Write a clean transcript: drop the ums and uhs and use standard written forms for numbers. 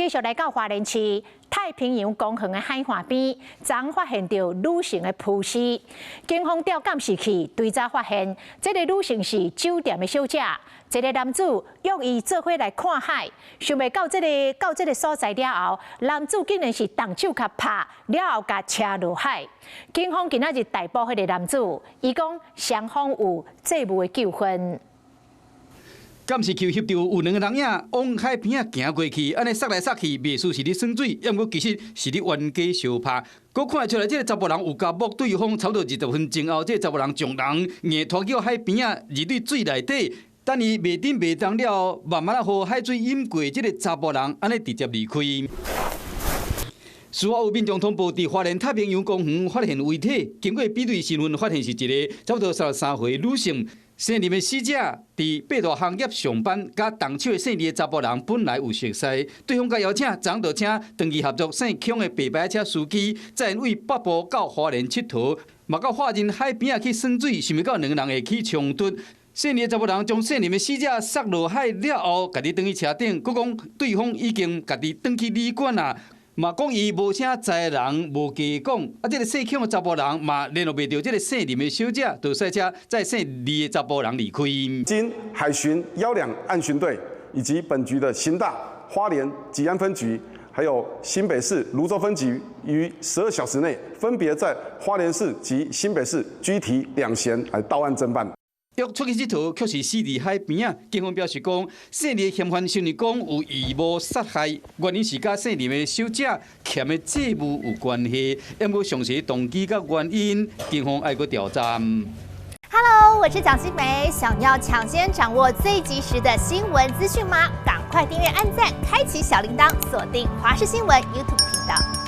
繼續來到花蓮市太平洋公園的海岸邊，昨昏發現著女性的浮屍。警方調監視器追查發現，這个女性是酒店的小姐。一个男子約伊做伙來看海，想袂到這个所在了後，男子竟然是動手共拍，了後共車落海。警方今仔日逮捕彼个男子，伊講雙方有債務的糾紛。監視器翕著有兩个人影往海邊仔行過去，按呢捒來捒去，袂輸是咧耍水，毋過其實是咧冤家相拍。閣看會出來，這个查埔人有共摸對方，差不多20分鐘後，這个查埔人將人硬拖去海邊仔入佇水內底，等伊袂振袂動了後，慢慢仔予海水淹過，這个查埔人按呢直接離開。事後有民眾通報，佇花蓮太平洋公園發現遺體，經過比對身份，發現是一个差不多33歲女性。姓林的死者佇八大行業上班，佮動手的姓李的查埔人本來有熟似，對方共邀請，昨就請長期合作姓孔的白牌車司機，載𪜶對北部到花蓮𨑨迌，嘛到花蓮海邊仔去耍水，想袂到兩个人會起衝突。姓李的查埔人將姓林的死者捒落海了後，家己轉去車頂，閣講對方已經家己轉去旅館啊。嘛講伊無啥知人，無加講。啊，這个姓孔的查埔人嘛聯絡袂著這个姓林的小姐，就駛車載姓李的查埔人離開。經海巡12岸巡隊以及本局的刑大花蓮吉安分局，還有新北市蘆洲分局，於12小時內分別在花蓮市及新北市拘提兩嫌來到案偵辦。約出去𨑨迌，卻是死佇海邊仔。警方表示講，姓李的嫌犯承認講有預謀殺害，原因是佮姓林的小姐欠的債務有關係。毋過詳細動機佮原因，警方愛閣調查。 Hello，我是蔣新梅，想要搶先掌握最及時的新聞資訊嗎？趕快訂閱、按讚、開啟小鈴鐺，鎖定華視新聞 YouTube 頻道。